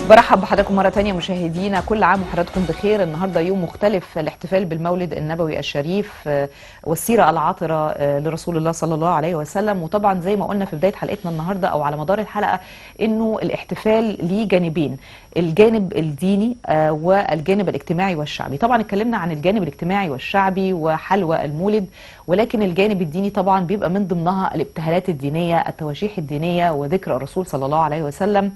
برحب بحضراتكم مرة تانية مشاهدينا، كل عام وحضراتكم بخير. النهاردة يوم مختلف، الاحتفال بالمولد النبوي الشريف والسيرة العطرة لرسول الله صلى الله عليه وسلم. وطبعا زي ما قلنا في بداية حلقتنا النهاردة أو على مدار الحلقة إنه الاحتفال ليه جانبين، الجانب الديني والجانب الاجتماعي والشعبي. طبعا اتكلمنا عن الجانب الاجتماعي والشعبي وحلوى المولد، ولكن الجانب الديني طبعا بيبقى من ضمنها الابتهالات الدينية، التواشيح الدينية، وذكر الرسول صلى الله عليه وسلم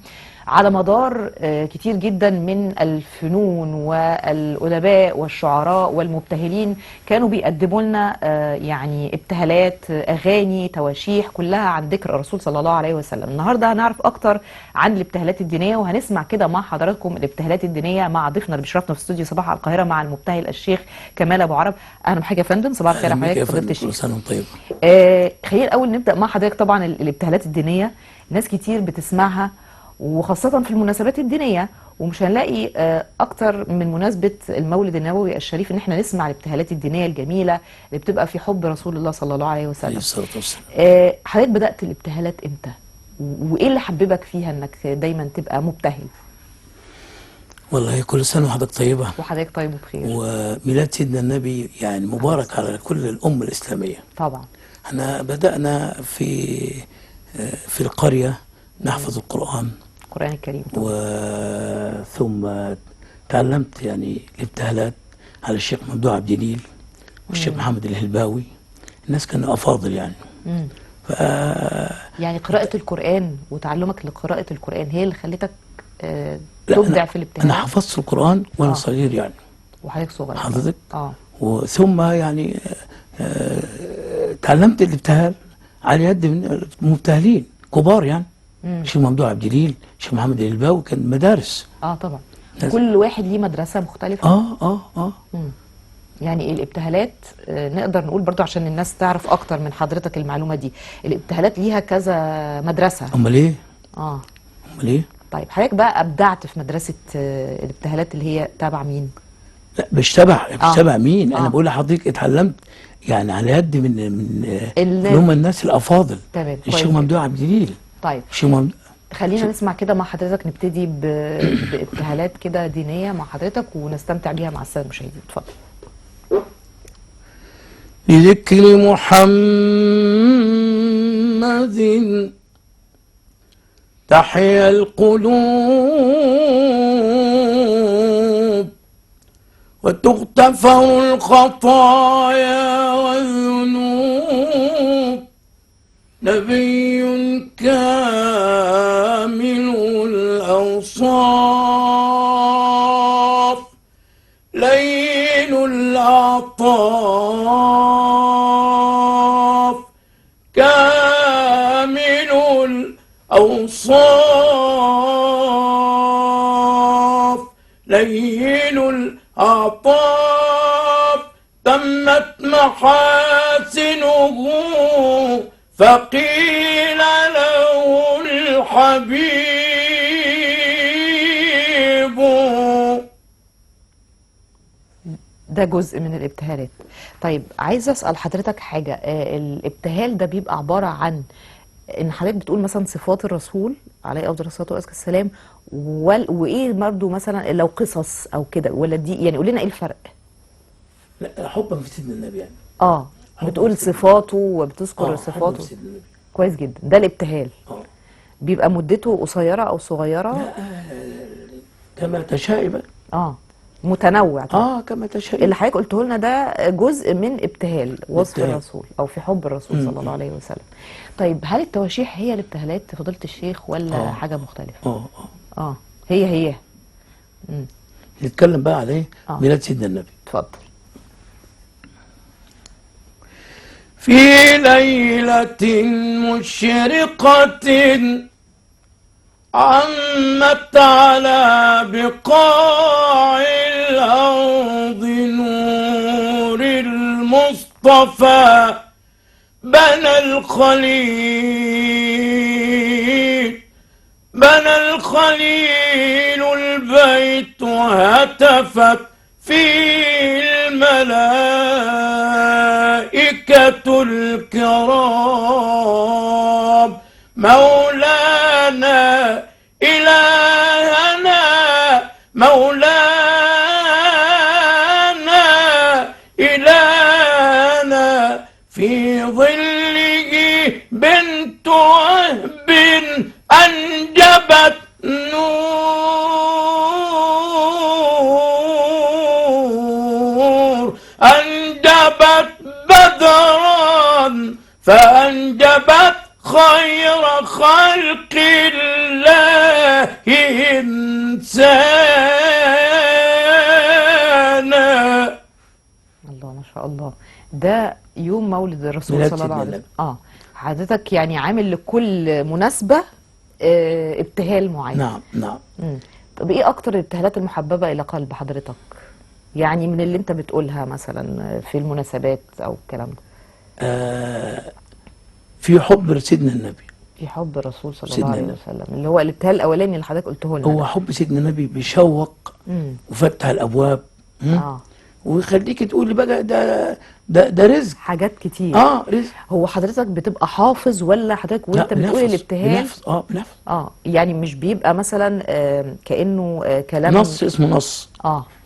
على مدار كتير جدا من الفنون والأدباء والشعراء والمبتهلين كانوا بيقدموا لنا يعني ابتهالات، أغاني، تواشيح، كلها عن ذكر الرسول صلى الله عليه وسلم. النهارده هنعرف أكتر عن الابتهالات الدينية، وهنسمع كده مع حضراتكم الابتهالات الدينية مع ضيفنا اللي بيشرفنا في استوديو صباح القاهرة مع المبتهل الشيخ كمال أبو عرب. أهلا بحضرتك يا فندم، صباح الخير على حضرتك فضيلة الشيخ. كل سنة وأنت طيب. خلينا الأول نبدأ مع حضرتك. طبعا الابتهالات الدينية ناس كتير بتسمعها، وخاصة في المناسبات الدينية، ومش هنلاقي أكتر من مناسبة المولد النبوي الشريف إن احنا نسمع الابتهالات الدينية الجميلة اللي بتبقى في حب رسول الله صلى الله عليه وسلم. عليه الصلاة والسلام. حضرتك بدأت الابتهالات إمتى؟ وإيه اللي حببك فيها إنك دايما تبقى مبتهل؟ والله كل سنة وحضرتك طيبة. وحضرتك طيب وبخير. وميلاد سيدنا النبي يعني مبارك على كل الأمة الإسلامية. طبعا. احنا بدأنا في القرية نحفظ القرآن الكريم طبعا. وثم تعلمت يعني الابتهالات على الشيخ ممدوح عبد الجليل والشيخ محمد الهلباوي. الناس كانوا أفاضل يعني. يعني قراءة القرآن وتعلمك لقراءة القرآن هي اللي خلتك تبدع في الابتهالات؟ أنا حفظت القرآن وأنا صغير يعني. وحضرتك صغير حضرتك؟ وثم يعني تعلمت الابتهال على يد مبتهلين كبار يعني. الشيخ ممدوح عبد الجليل، الشيخ محمد الهلباوي، كان مدارس. طبعا كل واحد ليه مدرسة مختلفة. يعني الابتهالات نقدر نقول برضو عشان الناس تعرف اكتر من حضرتك المعلومة دي، الابتهالات ليها كذا مدرسة. امال ايه؟ امال ايه؟ طيب حضرتك بقى ابدعت في مدرسة الابتهالات اللي هي تابع مين؟ لا مش تبع مش تبع مين، انا بقول لحضرتك اتعلمت يعني على يد من اللي هم الناس الافاضل. تمام. الشيخ ممدوح عبد الجليل. طيب خلينا نسمع كده مع حضرتك، نبتدي بابتهالات كده دينية مع حضرتك ونستمتع بيها مع السادة المشاهدين. اتفضل. لذكر محمد تحيا القلوب وتغتفر الخطايا والذنوب، نبي كامل الأوصاف لين الأعطاف كامل الأوصاف لين الأعطاف، تمت محاسنه فقيل له الحبيب. ده جزء من الابتهالات. طيب عايزه اسال حضرتك حاجة، الابتهال ده بيبقى عبارة عن ان حضرتك بتقول مثلا صفات الرسول عليه افضل الصلاة والسلام، وايه برضه مثلا لو قصص او كده، ولا دي يعني قول لنا ايه الفرق؟ لا حبا في سيدنا النبي يعني. بتقول صفاته وبتذكر صفاته. كويس جدا، ده الابتهال. بيبقى مدته قصيرة او صغيرة؟ لا كما تشاء بقى. متنوع طبعا. كما تشاء. اللي حضرتك قلته لنا ده جزء من ابتهال وصف الرسول او في حب الرسول صلى الله عليه وسلم. طيب هل التواشيح هي الابتهالات فضيلة الشيخ ولا حاجة مختلفة؟ هي هي. نتكلم بقى على ميلاد سيدنا النبي. اتفضل. في ليلة مشرقة عمت على بقاع الأرض نور المصطفى، بنى الخليل بنى الخليل البيت وهتفت فيه الملائكة الكرام، مولانا إلهنا مولانا إلهنا، في ظله بنت وهب أنجبت نور، أنجبت بدرا فأنجبت خير خلق الله إنسانا. الله ما شاء الله. ده يوم مولد الرسول ميلاد صلى الله سيدنا عليه وسلم. النبي. حضرتك يعني عامل لكل مناسبة ابتهال معين. نعم نعم. طب ايه اكتر الابتهالات المحببة الى قلب حضرتك؟ يعني من اللي انت بتقولها مثلا في المناسبات او الكلام ده. في حب سيدنا النبي. في حب الرسول صلى الله سيدنا عليه النبي. وسلم، اللي هو الابتهال الاولاني اللي حضرتك قلته لنا. هو حب سيدنا النبي بيشوق وفتح الابواب ويخليك تقولي بقى ده ده ده رزق، حاجات كتير. رزق. هو حضرتك بتبقى حافظ ولا حضرتك وانت لا، بتقول الابتهال؟ بنحفظ. بنحفظ. يعني مش بيبقى مثلا كأنه كلام نص، اسمه نص.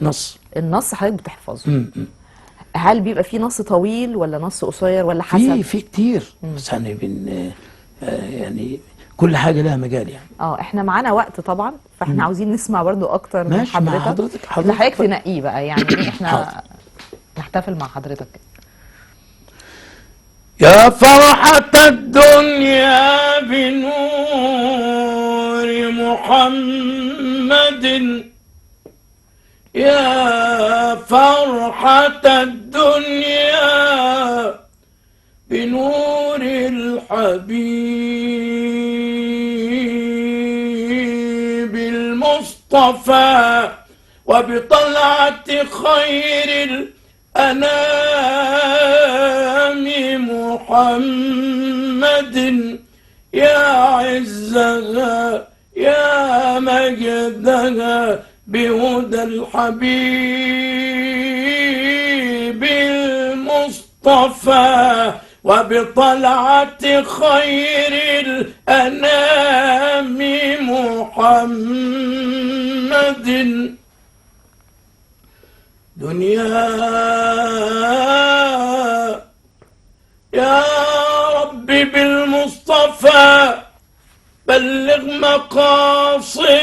نص. النص حضرتك بتحفظه. هل بيبقى فيه نص طويل ولا نص قصير ولا حسب؟ في كتير، بس يعني بن يعني كل حاجة لها مجال يعني. احنا معانا وقت طبعا، فاحنا عاوزين نسمع برضو اكتر من ماشي، مع حضرتك. حضرتك. حضرتك تنقية بقى يعني ايه، احنا حاضر. نحتفل مع حضرتك. يا فرحة الدنيا بنور محمد، يا فرحة الدنيا بنور الحبيب المصطفى، وبطلعة خير الأنام محمد، يا عزها يا مجدها بهدى الحبيب المصطفى، وبطلعة خير الأنام محمد. دنيا يا رب بالمصطفى بلغ مقاصدنا،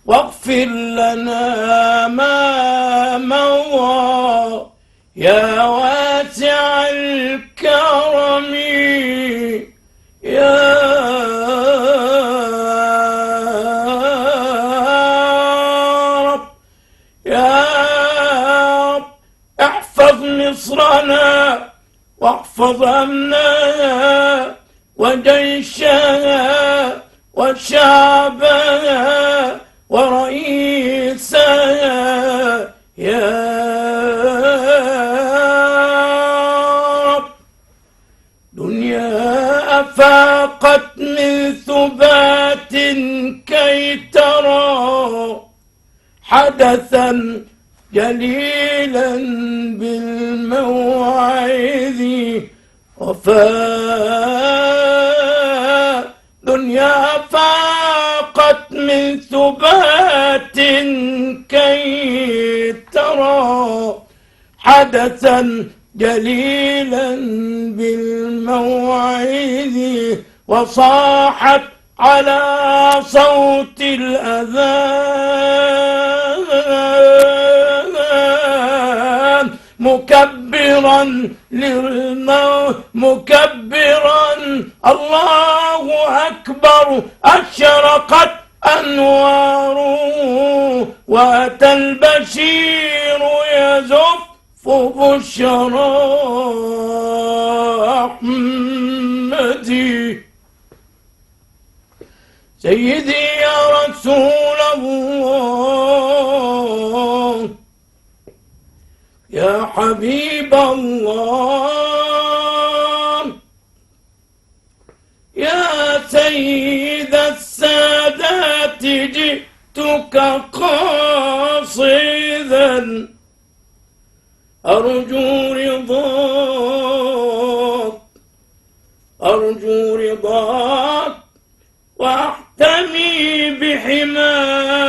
واغفر لنا ما مضى يا واسع الكرم، يا رب يا رب احفظ مصرنا واحفظ أمنها وجيشها وشعبها ورئيسها، يا رب. دنيا أفاقت من ثبات كي ترى حدثا جليلا بالموعظ وفاء. دنيا فاقت من ثبات كي ترى حدثا جليلا بالموعظ، وصاحت على صوت الأذان مكبرا للموت، مكبرا الله أكبر، أشرقت أنواره وأتى البشير يزف بشرى أحمدي. سيدي يا رسول الله، يا حبيب الله، يا سيد السادات، جئتك قاصدا أرجو رضاك، أرجو رضاك وأحتمي بحماك.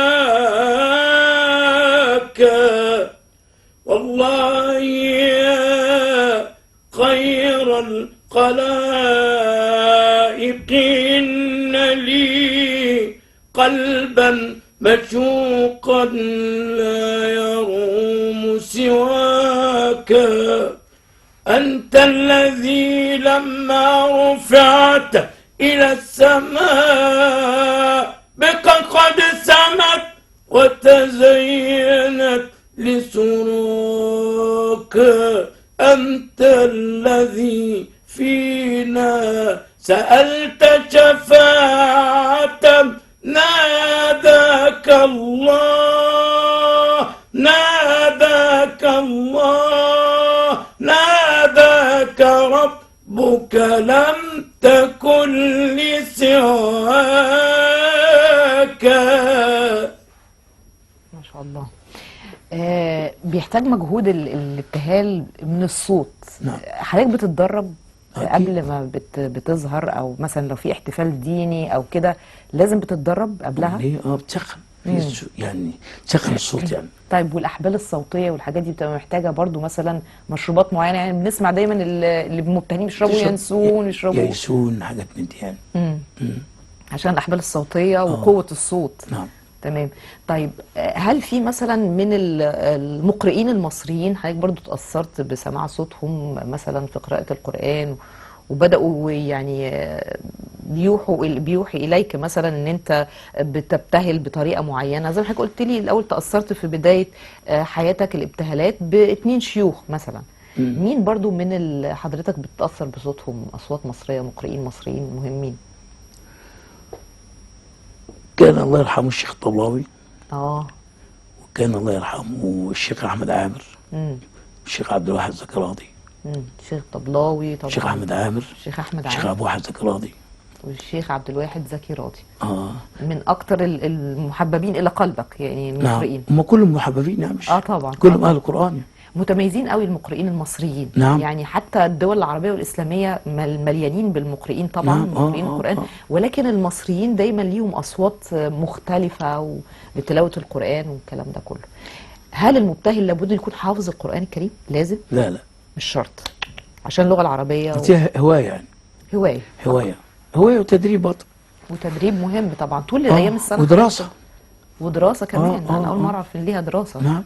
قلبا مشوقا لا يروم سواك. أنت الذي لما رفعت إلى السماء بك قد سمت وتزينت لسراك. أنت الذي فينا سألت شفاعة ناداك الله، ناداك الله، ناداك ربك لم تكن لسواك. ما شاء الله. بيحتاج مجهود الابتهال من الصوت. نعم. حضرتك بتتدرب أكيد. قبل ما بتظهر، او مثلا لو في احتفال ديني او كده لازم بتتدرب قبلها؟ ليه؟ بتسخن يعني تسخن الصوت يعني. طيب والاحبال الصوتية والحاجات دي بتبقى محتاجه برضو مثلا مشروبات معينة؟ يعني بنسمع دايما اللي مبتهلين بيشربوا ينسون، يشربوا ينسون، حاجات من دي يعني. عشان الاحبال الصوتية وقوه الصوت. نعم. تمام. طيب هل في مثلا من المقرئين المصريين حضرتك برضو تأثرت بسماع صوتهم مثلا في قراءة القرآن وبدأوا يعني بيوحي إليك مثلا إن أنت بتبتهل بطريقة معينة؟ زي ما حضرتك قلت لي الأول تأثرت في بداية حياتك الابتهالات باتنين شيوخ مثلا. مين برضو من حضرتك بتتأثر بصوتهم، أصوات مصرية، مقرئين مصريين مهمين؟ كان الله يرحمه الشيخ الطبلاوي. وكان الله يرحمه الشيخ أحمد عامر. الشيخ عبد الواحد زكي راضي. الشيخ طبلاوي طبعا. الشيخ أحمد عامر. الشيخ أحمد عامر. الشيخ عبد الواحد زكي راضي. والشيخ عبد الواحد زكي راضي. من أكتر المحببين إلى قلبك يعني المقرئين. نعم، هم كلهم محببين يعني، مش طبعا كلهم أهل القرآن يعني. متميزين قوي المقرئين المصريين. نعم. يعني حتى الدول العربية والإسلامية مليانين بالمقرئين طبعا. نعم. مقرئين القرآن، ولكن المصريين دايما ليهم أصوات مختلفة بتلاوة القرآن والكلام ده كله. هل المبتهل لابد يكون حافظ القرآن الكريم؟ لازم؟ لا لا، مش شرط، عشان اللغة العربية هواية يعني. هواية، هواية، هواية وتدريب برضه. وتدريب مهم طبعا طول أيام السنة. ودراسة. ودراسة كمان. أنا أول مرة أعرف إن ليها دراسة. نعم.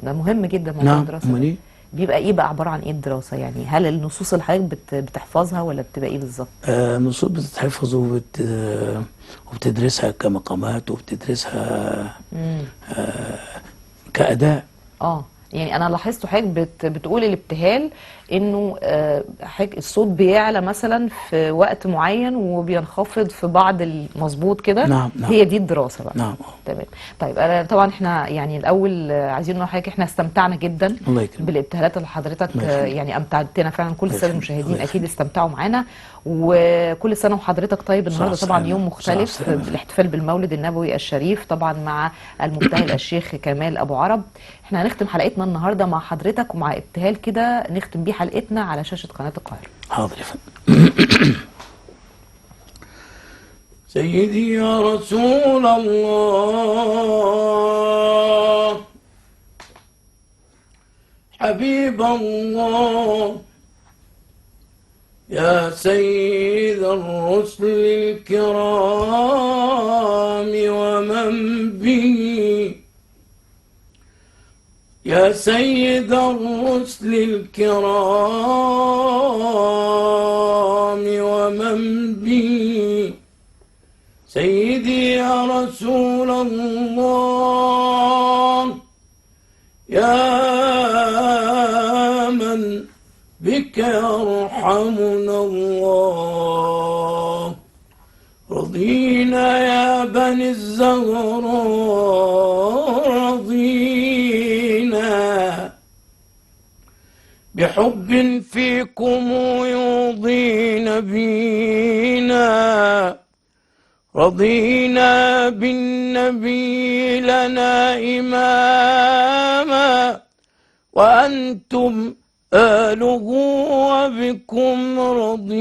ده مهم جدا موضوع الدراسة. نعم. ده بيبقى ايه بقى، عبارة عن ايه الدراسة يعني؟ هل النصوص اللي حضرتك بتحفظها ولا بتبقى ايه بالظبط؟ النصوص بتتحفظ وبتدرسها كمقامات وبتدرسها كأداء. يعني انا لاحظت حضرتك بتقول الابتهال انه حضرتك الصوت بيعلى مثلا في وقت معين وبينخفض في بعض، المظبوط كده؟ نعم. نعم. هي دي الدراسة بقى. نعم. تمام. طيب انا طبعا احنا يعني الاول عايزين نقول لحضرتك احنا استمتعنا جدا الله يكرمك بالابتهالات اللي حضرتك يعني امتعتنا فعلا، كل السادة المشاهدين اكيد استمتعوا معانا، وكل سنة وحضرتك طيب. النهارده طبعا يوم مختلف بالاحتفال بالمولد النبوي الشريف طبعا مع المبتهل الشيخ كمال ابو عرب. احنا هنختم حلقتنا النهارده مع حضرتك ومع ابتهال كده نختم بيه حلقتنا على شاشة قناة القاهرة. حاضر يا فندم. سيدي يا رسول الله، حبيب الله، يا سيد الرسل الكرام ومن به، يا سيد الرسل الكرام ومن به، سيدي يا رسول الله، يا من بك يرحمنا الله، رضينا يا بني الزهراء، رضينا بحب فيكم يرضي نبينا، رضينا بالنبي لنا إماما، وأنتم آله وبكم رضينا،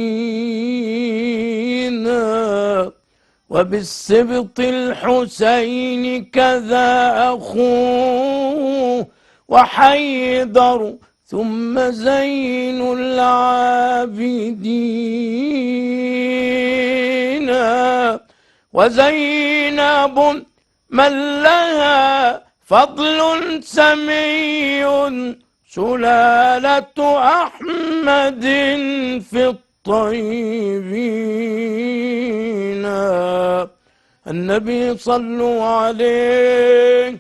وبالسبط الحسين كذا أخوه وحيدر ثم زين العابدين. وزينب من لها فضل سمي، سلالة أحمد في الطيبين. النبي صلوا عليه،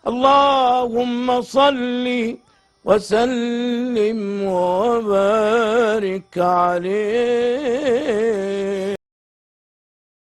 اللهم صل وسلم وبارك عليه.